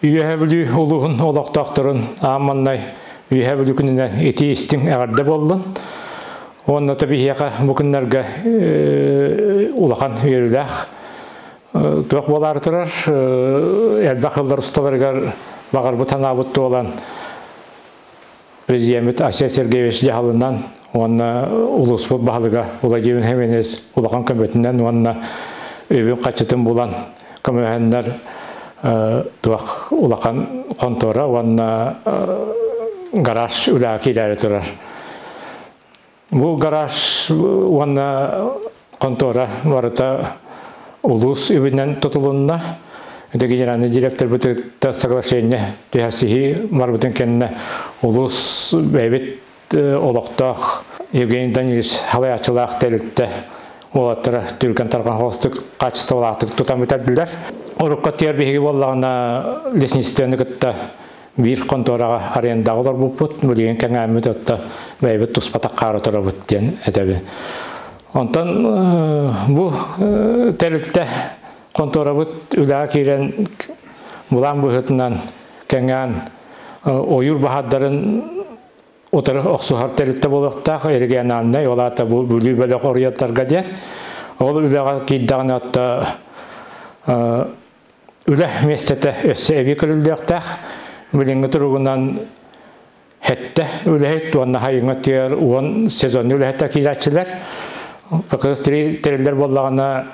Үөһээ Бүлүү улууһун олохтоохторун аан маҥнай Үөһээ Бүлүү күнүнэн итии истиҥ эҕэрдэ буоллун. Уонна да биһиэхэ бу күннэргэ улахан үөрүүлээх туох буолаары турар, элбэх сыллар усталарыгар баҕарбыт санаабыт туолан Президеммит Айсен Сергеевич дьаһалынан уонна улууспут баһылыга Владимир Хеменес улахан көмөтүнэн уонна үбүн хаччытын булан көмөһөннөр туох улахан хонтуора уонна гараж үлэҕэ киирээри турар. Бу гараж уонна контора барыта улуус үбүнэн тутулунна. Это генеральный директорбытыгар соглашение түһэрсиһии барбытын кэннэ улуус бэйэбит олохтоох Евгений Данилович халайааччылаах тэрилтэ уолаттара түргэн тарҕан холостук хаачыстыбалаахтык тутан бүтэрдилэр. Урукку өттүгэр биһиги буоллаҕына лесничествоны кытта биир хонтуораҕа арендаҕа олорбуппут, билигин кэҥээммит отто бэйэбит туспатах хаара турабыт диэн этэбин. Онтон бу тэрилтэ хонтуорабыт үлэҕэ киирэн былаан быһыытынан кэҥээн ойуур баһаардарын утары охсуһар тэрилтэ буолуохтаах региональнай, ол аата бу Бүлүү бөлөх оруйаттарга диэн. Ол үлэҕэ киирдэҕинэ отто Үлэ миэстэтэ өссө эбии көрүллүөхтээх. Билиҥҥи туругунан сэттэ үлэһит уонна сайыҥҥы өттүгэр 10 сезоннай үлэһиттэр киирээччилэр. ПКС тэриллэр буоллаҕына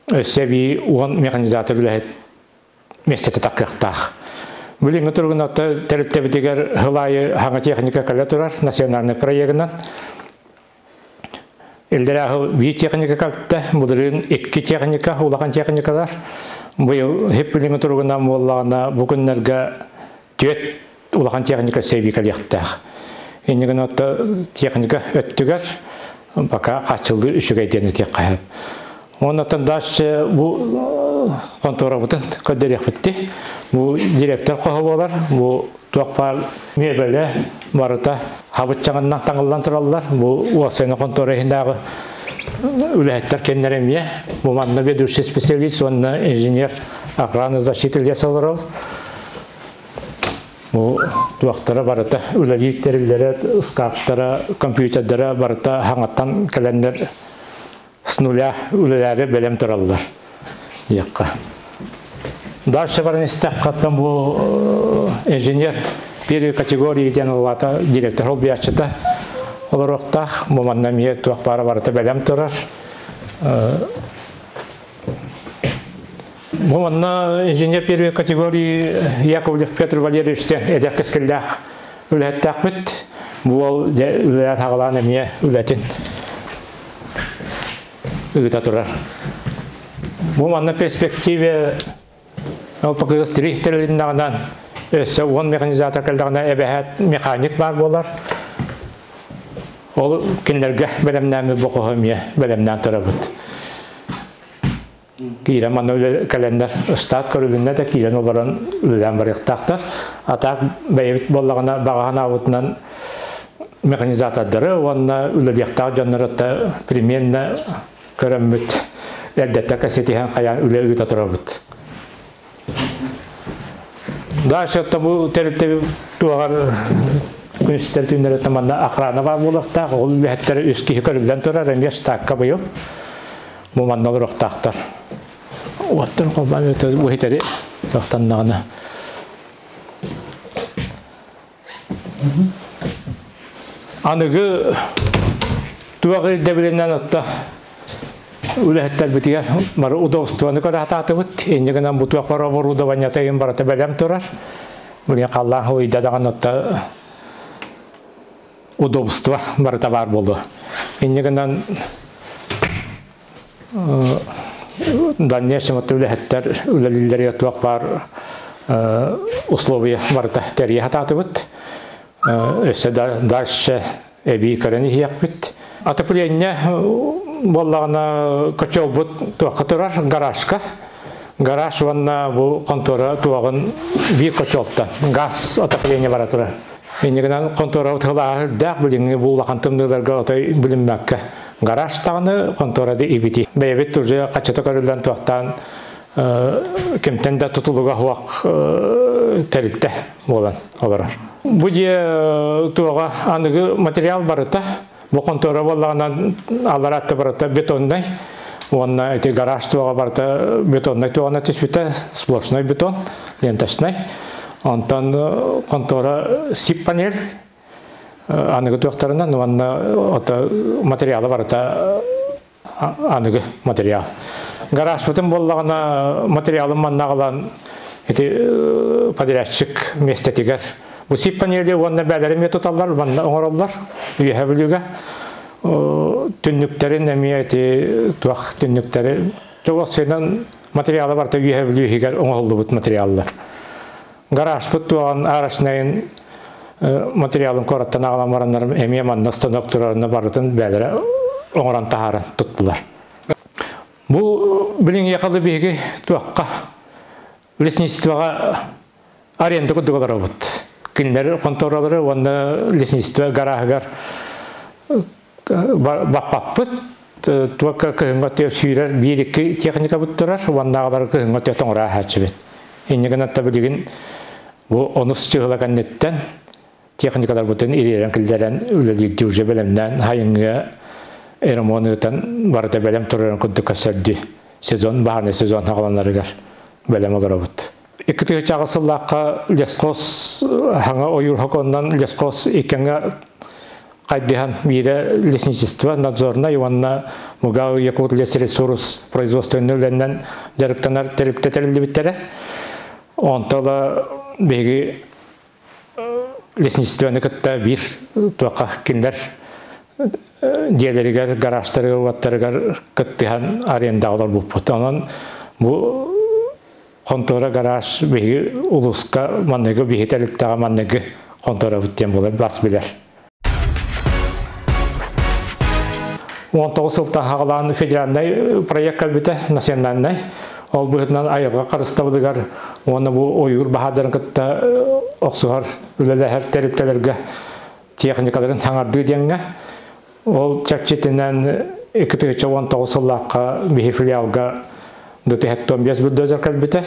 өссө эбии 10 механизатор үлэһит миэстэтэ таххыахтаах. Билиҥҥи туругунан тэрилтэбитигэр сыл аайы саҥа техника кэлэ турар национальнай проегынан. Иллэрээ биир техника кэлтэ, былырыын икки техника, улахан техникалар. Быйыл хип билиҥҥи туругунан буоллаҕына, бу күннэргэ түөрт улахан техника сэбии кэлиэхтээх. Инньэ гынан техника өттүгэр пока хааччыллыы үчүгэй диэн этиэххэ сөп. Оннуттан дальше бу конторабытын көрдөрүөхпүт. Бу директор хоһо буолар, бу туох баар миэбэлэ барыта хабыччаҕынан таҥыллан тураллар. Бу уопсайынан контора иһинээҕи үлэһиттэр кэннэрэ эмиэ. Бу манна ведущий специалист уонна инженер охраны защиты леса олорор. Бу туохтара барыта үлэлиир тэриллэрэ, ыскааптара, компьютердара барыта хаҥаттан кэлэннэр с нуля үлэлээри бэлэм тураллар диэххэ. Дальше баран истэххэ бу инженер первой категории диэн улаата директор холбуйааччыта олоруохтаах. Бу манна эмиэ туох баара барыта бэлэм турар. Бу манна инженер первой категории Яковлев Петр Валерьевич диэн эдэр кэскиллээх үлэһиттээхпит. Бу уол үлэлээн хаҕалаан эмиэ үлэтин ыыта турар. Бу манна перспективе ЛПК тэрилиннэҕинэн өссө 10 механизатор кэллэҕинэ эбэһээт механик баар буолар. Ол кинилэргэ бэлэмнээммит бу хоһу эмиэ бэлэмнээн турабыт. Киирэн манна кэлэннэр ыстаат көрүлүннэ да киирэн олорон үлэлээн барыахтаахтар. А так бэйэбит буоллаҕына баҕа санаабытынан механизатордары уонна үлэлиэхтээх дьоннору примерно көрөммүт эрдэттэн кэситиһэн хайаан үлэ ыыта турабыт. Дальше бу тэрилтэ туоҕар күнүстэр түүннэр манна охрана баар буолуохтаах. Ол үлэһиттэр үс киһи көрүллэн турар эмиэ штакка быйыл. Бу манна олоруохтаахтар. Уоттан холбоон бу иһитэри тохтонноҕуна. Аныгы туох ирдэбилинэн отто үлэһиттэрбитигэр бары удобствоны көрө сатаатыбыт. Инньэ гынан бу туох бар оборудованиета иһин барыта бэлэм турар. Билигин халлаан хылыйда даҕаны отто удобство барыта баар буолуо. Инньэ гынан дальнейшем үлэһиттэр үлэлииллэригэр туох баар условия барыта тэрийэ сатаатыбыт. Өссө да дальше эбии көрөн иһиэхпит. Отопление буоллаҕына котелбут туохха турар гаражка. Гараж уонна бу контора туоҕун биир котелтан газ отопление бара турар. Иннигинэн конторабыт сылааһа үрдээх билиҥҥи бу улахан тымныыларга отой билиммэккэ гараж даҕаны конторады ибити. Бэйэбит уже хаччыта көрүллэн туохтаан кимтэн да тутулуга суох. тэрилтэ буолан олорор. Бу дьиэ туоҕа аныгы материал барыта, бу хонтуора буоллаҕынан аллараатта барыта бетоннай, уонна ити гараж туоҕа барыта бетоннай туоҕана түспүтэ, сплошной бетон, ленточнай. Онтон хонтуора сип панель аныгы туохтарынан уонна ото материала барыта аныгы материал. Гаражпытын буоллаҕына материалын манна аҕалан ити подрядчик миэстэтигэр бу сип панели уонна бээлэри эмиэ туталлар, манна оҥороллор Үөһэ Бүлүүгэ. Түннүктэрин эмиэ ити туох түннүктэри туох материала барыта Үөһэ Бүлүү иһигэр оҥоһуллубут материаллар. Гаражпыт туоҕан арочнайын материалын куораттан аҕалан бараннар эмиэ манна станок турарына барытын бээлэрэ оҥорон таһааран туттулар. Бу билиҥҥи биһиги туохха лесничествоҕа аренда курдук олоробут. Кинилэр хонтуоралары уонна лесничество гарааһыгар баппаппыт. Туокка кыһыҥҥа тыа сүүрэр биир-икки техникабыт турар, уоннааҕылары кыһыҥҥа тыа тоҥура ааһааччыбыт. Инньэ гынан билигин бу онус чыһыла кэнниттэн техникаларбытын ириэрэн киллэрэн үлэлиирдии уже бэлэмнээн хайыҥҥа ремонт ыытан барыта бэлэм турарын курдук көрсөрдүү сезон баһаарынай сезон хаҕаланарыгар бэлэм олоробут. 2008 сыллаахха лесхоз хаҥа ойуур хоконнан лесхоз иккэҥҥэ хайдыһан биирэ лесничество надзорнай уонна Мугау Якут лесресурс производственный үлэннэн дьарыктанар тэрилтэ тэриллибиттэрэ. Онто биһиги лесничествоны кытта биир туохха кинилэр дьиэлэригэр, гаражтарыгар, уоттарыгар кыттыһан арендаҕа олорбуппут. Онон бу хонтуора гараж биһиги улууска манныгы биһи тэрилтэҕэ манныгы хонтуорабыт диэн буолар бас билэр. 19 сылтан хаҕалаан федеральнай проект кэлбитэ, национальнай. Ол быһыытынан айылҕа харыстабылыгар уонна бу ойуур баһаардарын кытта охсуһар үлэлэһэр тэрилтэлэргэ техникаларын хаҥардыы диэҥҥэ. Ол чэрчитинэн 2019 сыллаахха биһи филиалга ДТХ-15 бульдозер кэлбитэ.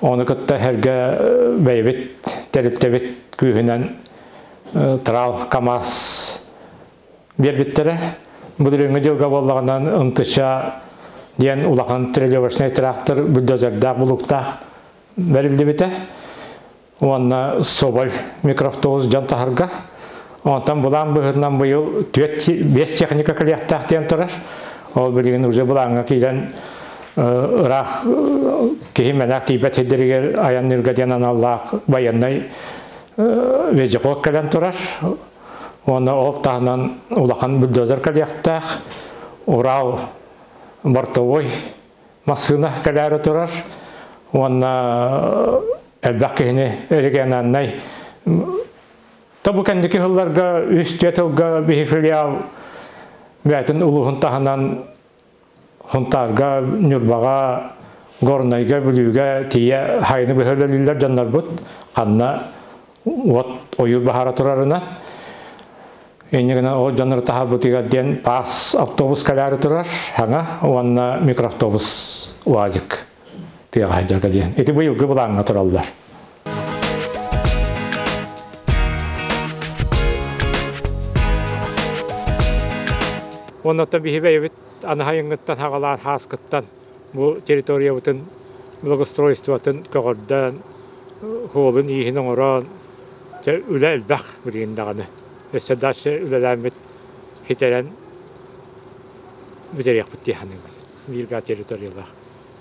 Ону кытта эргэ бэйэбит тэрилтэбит күүһүнэн трал КАМАЗ биэрбиттэрэ. Былырыыҥҥы дьылга буоллаҕынан МТЧ диэн улахан трелевочнай трактор бульдозердаах булуктаах бэриллибитэ. Уонна Соболь микроавтобус дьон таһарга. Онтон былаан быһыытынан быйыл 4-5 техника кэлиэхтээх диэн турар. Ол билигин уже былааҥҥа киирэн ыраах киһи мэнээх тиийбэт сирдэригэр айанныырга диэн аналлаах байыаннай вездеход кэлэн турар. Уонна ол таһынан улахан бульдозер кэлиэхтээх, Урал бортовой массыына кэлээри турар. Уонна элбэх киһини региональнай Та бу кэнники сылларга үс-түөрт сылга биһи филиал бэйэтин улууһун таһынан Хунтаарга, Ньурбаҕа, Горнайга, Бүлүүгэ тиийэ хайыны быһа үлэлииллэр дьоннорбут ханна уот ойуур баһаара турарынан. Инньэ гынан ол дьоннору таһаарбытыгар диэн паас автобус кэлээри турар хаҥа уонна микроавтобус УАЗик тыаҕа сылдьарга диэн. Ити быйылгы былааҥҥа тураллар. Оннуттан биһи бэйэбит анаһайыҥҥыттан хаҕалаан хааскыттан бу территориябытын благоустройствотын көҕөрдөөн, хуолун ииһин оҥорон, дьэ үлэ элбэх билигин даҕаны. Өссө дальше үлэлээммит хитэрэн бүтэриэхпит дии саныыбын. Бииргэ территориялаах.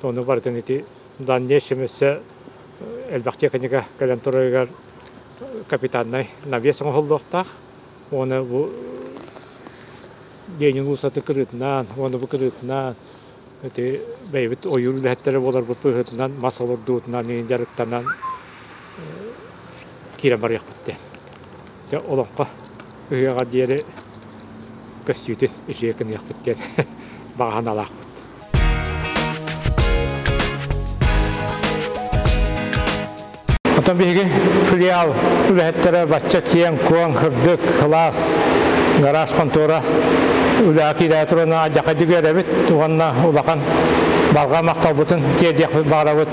Ону барытын ити дальнейшем өссө элбэх техника кэлэн турарыгар капитальнай навес оҥоһуллуохтаах. Уонна бу Ленин уулуссатын кырыытынан уонна бу кырыытынан ити бэйэбит ойуур үлэһиттэрэ буоларбыт быһыытынан мас олордуутунан дьарыктанан киирэн барыахпыт диэн. Дьэ олоҥхо ыһыаҕар диэри көстүүтүн үчүгэй гыныахпыт диэн баҕа санаалаахпыт. Оттон биһиги филиал үлэһиттэрэ бачча киэҥ-куоҥ, сырдык, кылаас, гараж хонтуора үлэҕэ киирэ туран адьака дьүгүөрэбит уонна улахан Барҕа махталбытын тиэрдиэхпит баҕарабыт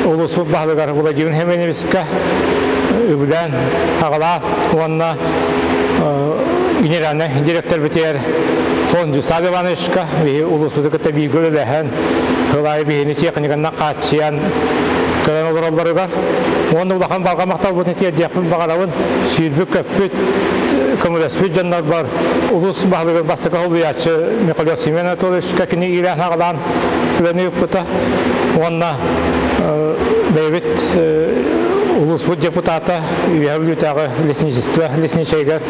улууспут баһылыгар Владимир Хеменевичка үбүлээн аҕалаан уонна генеральнай директорбытыгар Хон Дюсав Ивановичка биһи улууспуту кытта бииргэ үлэлэһэн сыл аайы биһини техниканан хааччыйан көрөн олороллоругар уонна улахан барҕа махталбытын тиэрдиэхпин баҕарабын сүүрбүт-көппүт көмөлөспүт дьоннорбор улуус баһылыгын бастакы солбуйааччы Михалев Семен Анатольевичка кини иилээн аҕалаан үлэни ыыппыта уонна бэйэбит улууспут депутата Үөһээ Бүлүүтээҕи лесничество лесничайыгар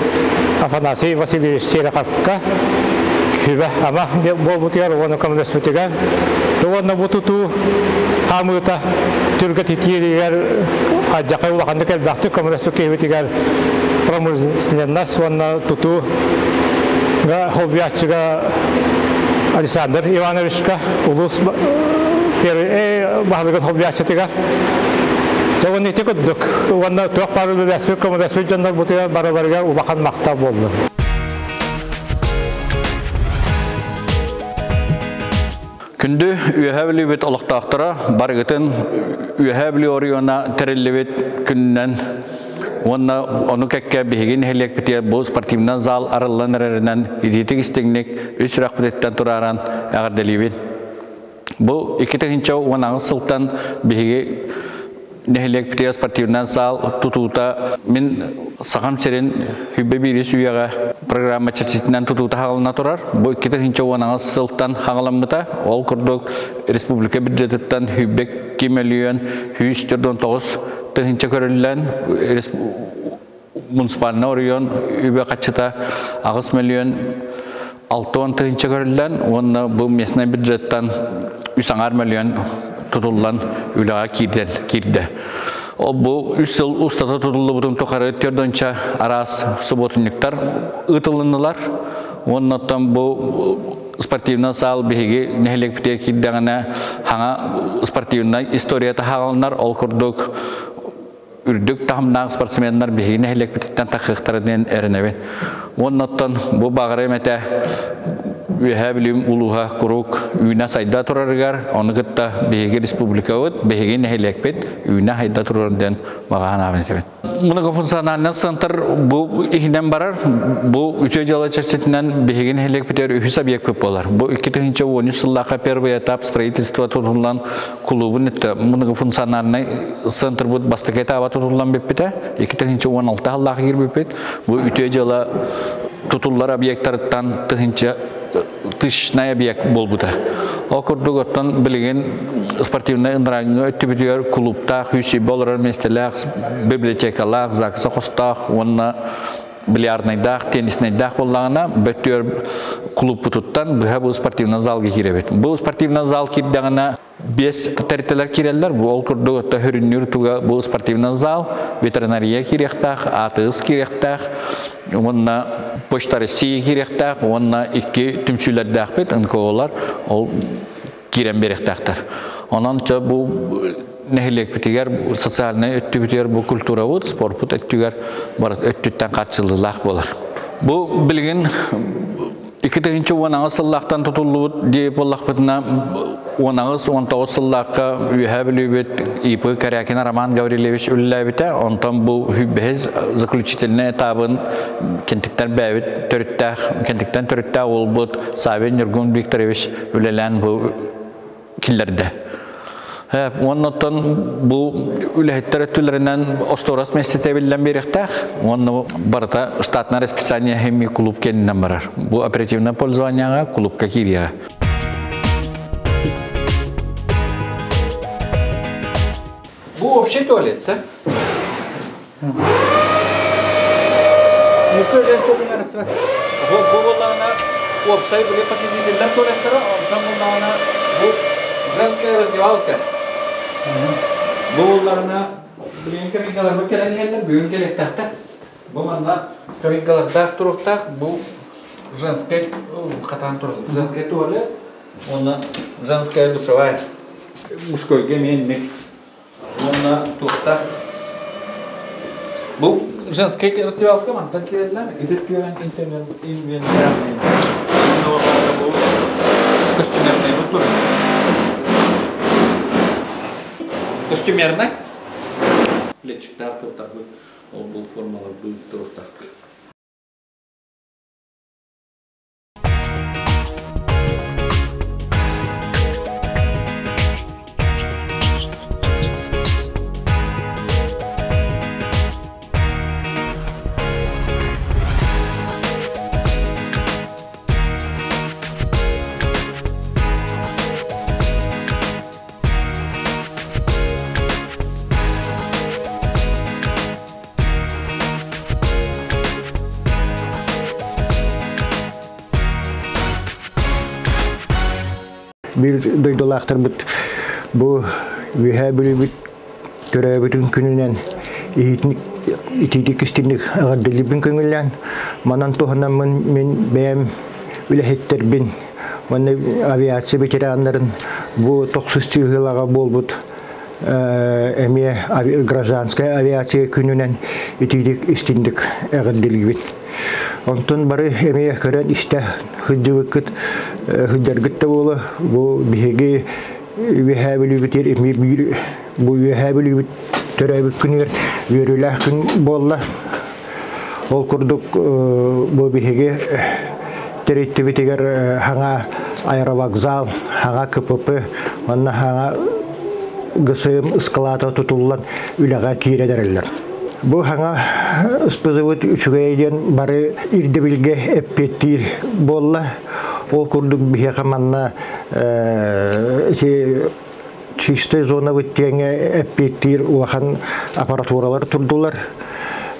Афанасий Васильевич Тереховка сүбэ-ама буолбутугар уонна көмөлөспүтүгэр уонна бу тутуу хаамыыта түргэтитииригэр алдьархай улаханнык элбэхтик көмөлөспүт киһибитигэр промышленность уонна тутуу холбуйааччыга Александр Ивановичка улуус баһылыгын холбуйааччытыгар Дьэ уонна ити курдук уонна туох баар үлэлэспит көмөлөспүт дьоннорбутугар барыларыгар улахан махтал буоллун. Күндү Үөһээ Бүлүүбүт олохтоохторо барыгытын Үөһээ Бүлүү оройуона тэриллибит күнүнэн уонна ону кэккэ биһиги нэһилиэкпитигэр бу спортивнай зал арыллан эрэринэн итиитик истиҥник үс сүрэхпититтэн турааран эҕэрдэлиибин. Бу 2018 сылтан биһиги нэһилиэкпитигэр спортивнай зал тутуута мин Сахам сирин хүббэ биирис үйэҕэ программа чэрчитинэн тутуута хаалана турар. Бу 2018 сылтан хаҕаламмыта. Ол курдук республика бюджетыттан хүббэ 2 миллион 149 тыһыынча көрүллэн муниципальный оройуон үбэ хаччыта 8 миллион 60 тыһыынча көрүллэн уонна бу местный бюджеттан 3,5 миллион тутуллан үлэҕэ киирдэ. Ол бу үс сыл устата тутуллубутун тухары төрдөнчө араас субботунньуктар ыытылыннылар. Уоннаттан бу спортивный зал биһиги нэһилиэкпитигэр киирдэҕинэ хаҥа спортивнай историята хааланар. Ол курдук үрдүк таһымнаах спортсменнар биһиги нэһилиэкпититтэн тахыахтара диэн эрэнэбин. Уоннаттан бу баҕарым этэ Үөһээ Бүлүүм улууһа куруук үүнэ-сайда турарыгар, ону кытта биһиги республикабыт, биһиги нэһилиэкпит үүнэ-сайда турарын диэн баҕа санаабын этэбин. Многофункциональный центр бу иһинэн барар, бу үтүө дьыала чэрчитинэн биһиги нэһилиэкпитигэр үһүс объекпыт буолар. Бу 2013 сыллаахха первый этап строительства тутуллан кулуубун өттө многофункциональный центрбут бастакы этаба тутуллан бүппүтэ. 2016 сыллаах киирбиппит. Бу үтүө дьыала тутуллар объектарыттан тыһынча тысячный объект буолбута. Ол курдук оттон билигин спортивнай ынырааҥҥа өттүбүтүгэр клубтаах, үс олорор миэстэлээх, библиотекалаах, ЗАГСа хостоох уонна бильярднайдаах, тенниснайдаах буоллаҕына, бөттүөр клубпутуттан быһа бу спортивный залга киирэбит. Бу спортивный зал киирдэҕинэ биэс тэрилтэлэр киирэллэр. Бу ол курдук отто хөрүннүүр туга бу спортивный зал, ветеринария киириэхтээх, АТС киириэхтээх, уонна Почта России киириэхтээх, уонна икки түмсүүлэрдээхпит, НКОлар ол киирэн биэриэхтээхтэр. Онон чэ бу нэһилиэкпитигэр социальнай өттүбүтүгэр бу культурабыт, спорпут өттүгэр барыт өттүттэн харчылыылаах буолар. Бу билигин 2018 сыллаахтан тутуллубут диэбит буоллахпытына 18-19 сыллаахха Үөһээ Бүлүүбүт ИП Корякин Роман Гаврильевич үлэлээбитэ. Онтон бу бэһис заключительный этабын кентиктэн бэйэбит төрүттээх, кентиктэн төрүттээх уолбут Савин Ньургун Викторович үлэлээн бу киллэрдэ. Уоннаттан бу үлэһиттэр өттүлэринэн остуорас миэстэтэ биллэн биэриэхтээх. Уонна барыта штатное расписание химии клуб кэннинэн барар. Бу оперативное пользованияҕа клубка киириэҕэ. Бу общий туалет, сэ? Мужской женский арахсыбат. Бу буоллаҕына уопсай били посетителлэр туалеттара, онтон буоллаҕына бу женская раздевалка. Бу буоллаҕына билигин кабинкаларбыт кэлэн иһэллэр, бүгүн кэлиэхтээхтэр. Бу манна кабинкалардаах туруктаах, бу женскай хатаан турар. Женскай туалет уонна женская душевая. Мужскойга эмиэ инник. Уонна туохтаах бу женскай раздевалка мантан киирэллэр, ити түөрэн инвентарный бу көстүнэрнэй бу турар. Костюмернай. Летчиктаах туохтарбыт, ол бу формаларбыт туруохтаахпыт. Биир дойдулаахтарбыт бу Үөһээ Бүлүүбүт төрөөбүтүн күнүнэн итиитик истинник эҕэрдэлиибин көҥүллээн манан туһанаммын мин бэйэм үлэһиттэрбин уонна авиация ветераннарын бу тохсус чыыһылаҕа буолбут эмиэ гражданскай авиация күнүнэн итиитик истинник эҕэрдэлиибит. Онтон бары эмиэ көрөн истэ сылдьыбыккыт сылдьаргыт да буола бу биһиги Үөһээ Бүлүүбүтүгэр эмиэ биир бу Үөһээ Бүлүүбүт төрөөбүт күнүгэр үөрүүлээх күн буолла. Ол курдук бу биһиги тэрийттибитигэр хаҥа аэровокзал, хаҥа КПП уонна хаҥа ГСМ ыскалаата тутуллан үлэҕэ киирэн эрэллэр. Бу хаҥа СПЗ-быт үчүгэй диэн бары ирдэбилгэ эппиэттиир буолла. Ол курдук биһиэхэ манна ити чистай зонабыт диэҥҥэ эппиэттиир улахан аппаратуралар турдулар.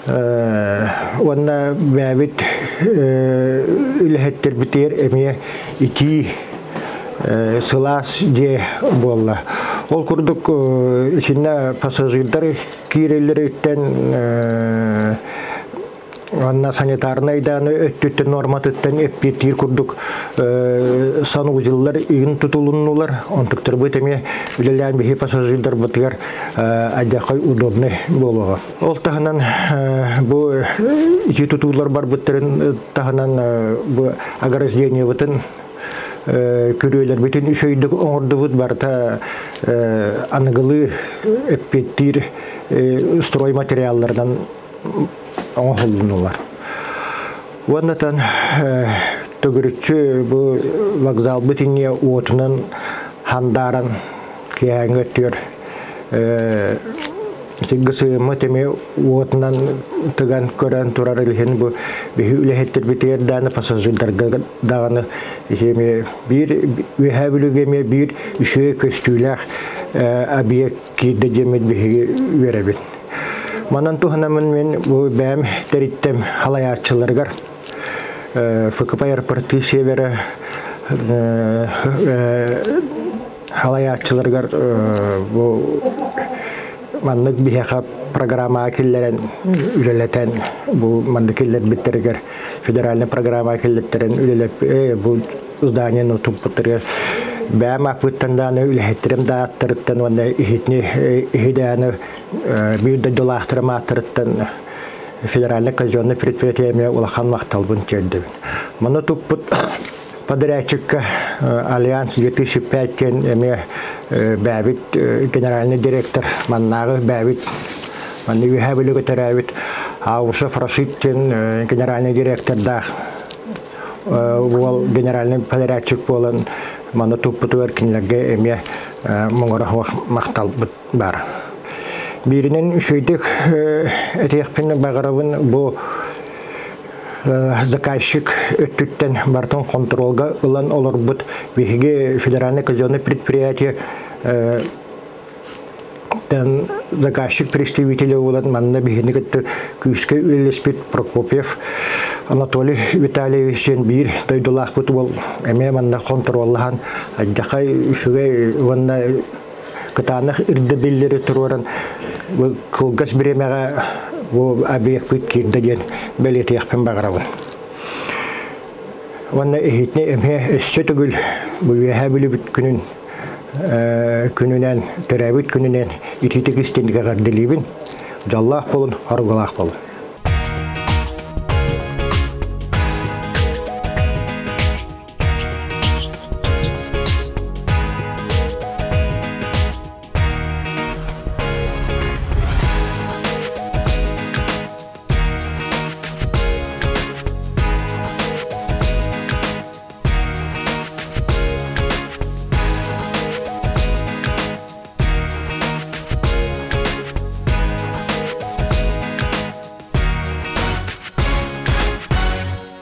Уонна бэйэбит үлэһиттэрбитигэр эмиэ итии сылаас дьиэ буолла. Ол курдук итиннэ пассажирдар киирэллэриттэн Уонна санитарнай дааны өттүттэн нуорматыттан эппиэттиир курдук санузеллар игин тутулуннулар. Онтуктарбыт эмиэ үлэлээн биһи пассажирдарбытыгар адьахай удобный буолуоҕа. Ол таһынан бу ити тутуулар барбыттарын таһынан бу ограждениебытын күрүөлэрбитин үчүгэйдик оҥордубут барыта аныгылыы эппиэттиир стройматериалларынан оҥоһуллунулар. Уоннатан төгүрүччү бу вокзалбыт инниэ уотунан хандааран киэһээҥҥи өттүгэр ГСМ эмиэ уотунан тыган көрөн турар илиһин бу биһи үлэһиттэрбитигэр даҕаны пассажирдарга даҕаны эмиэ биир Үөһээ Бүлүүгэ эмиэ биир үчүгэй көстүүлээх объект киирдэ диэммит биһиги үөрэбит. Манан туһанаммын мин бу бэйэм тэриттэм халайааччыларыгар ФКП аэропорты севера халайааччыларыгар бу маннык биһиэхэ программаҕа киллэрэн үлэлэтэн бу маннык киллэрбиттэригэр федеральный программаҕа киллэртэрэн үлэлэп бу зданиены туппуттарыгар бэйэм ааппыттан даҕаны үлэһиттэрим да ааттарыттан уонна иһитини иһидэаны биир дойдулаахтарым ааттарыттан федеральный казенный предприятие эмиэ улахан махталбын тиэрдэбин. Маны туппут подрядчикка Альянс 2005 диэн эмиэ бэйэбит генеральный директор маннааҕы бэйэбит манна Үөһээ Бүлүүгэ төрөөбүт Аушев Рашид диэн генеральный директордаах уол генеральный подрядчик буолан маны туппутугар кинилэргэ эмиэ муҥура махталбыт баар. Бииринэн үчүгэйдик этиэхпин баҕарабын бу заказчик өттүттэн барытын хонтуруолга ылан олорбут биһиги федеральное казенное предприятие заказчик представителя буолан манна биһини кытта күүскэ үлэлэспит Прокопьев Анатолий Витальевич диэн биир дойдулаахпыт уол эмиэ манна хонтуруоллаһан алдьархай үчүгэй уонна кытаанах ирдэбиллэри туруоран кылгас бириэмэҕэ бу объекпыт киирдэ диэн бэлиэтиэхпин баҕарабын. Уонна иһитини эмиэ өссө төгүл бу Үөһээ Бүлүүбүт күнүн күнүнэн, төрөөбүт күнүнэн итиитик истиҥник эҕэрдэлиибин. Дьоллоох буолун, хоругулаах буолун.